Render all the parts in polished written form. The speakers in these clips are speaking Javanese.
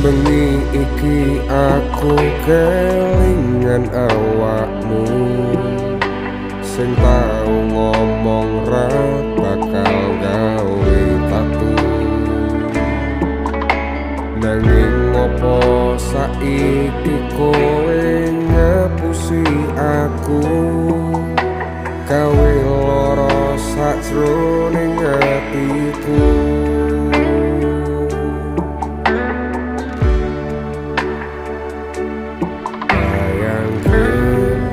Bengi iki aku kelingan awakmu, sing tau ngomong ra bakal gawe tatu. Nanging ngopo saiki kowe ngapusi aku, gawe lara sajroning atiku. Bayangke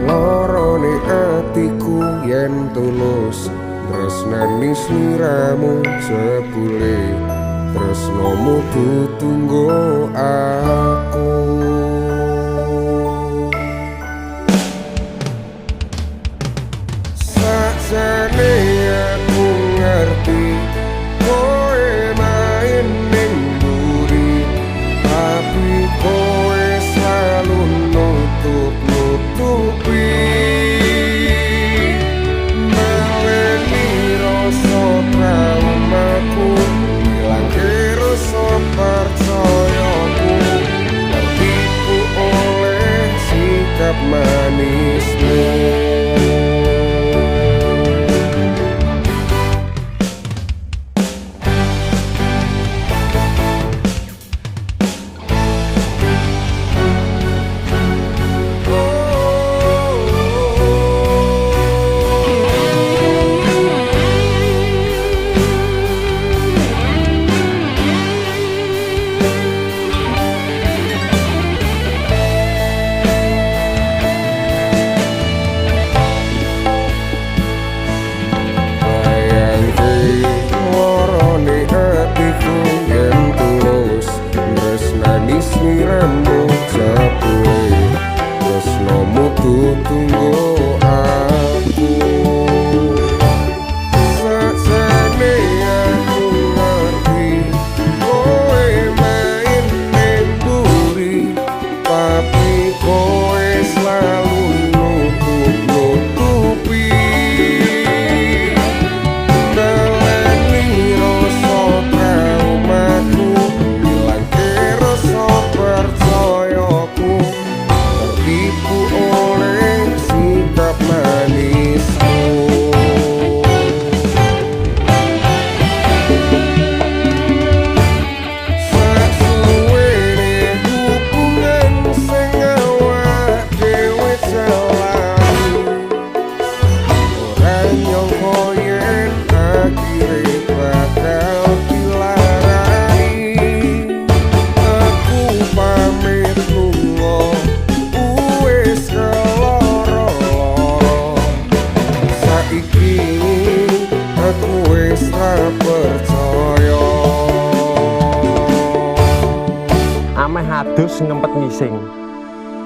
lorone atiku yen tulus tresnani sliramu, jebule tresnomu ditunggu aku. Sakjane aku ngerti kowe main ning mburi, tapi kowe selalu nutup-nutupi. Maleni rasa traumaku, ilangke rasa percayaku, tertipu oleh sikap manismu. Sliramu, jebule tresnomu ditunggu aku. Sakjane aku ngerti kowe main ning mburi, tapi kowe selalu nutup-nutupi. Baleni rasa traumaku, ilangke rasa percayaku, tertipu oleh sikap manismu. Saksuwene hubungan sing awak dhewe jalani, ora nyangka yen akhire bakal dilarani. Aku pamit lunga, wis keloro-loro. Saiki aku wis ra percaya. Ameh adus ngempet ngising.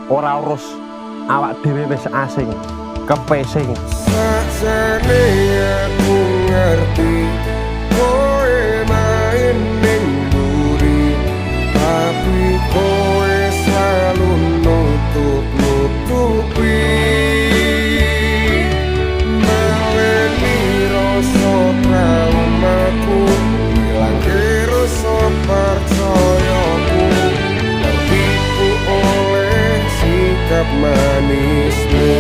Ora urus awak dhewe wis asing, kepesing. Sakjane aku ngerti kowe main ning mburi, tapi kowe selalu nutup-nutupi. Maleni rasa traumaku, ilangke rasa percayaku, tertipu oleh sikap manismu.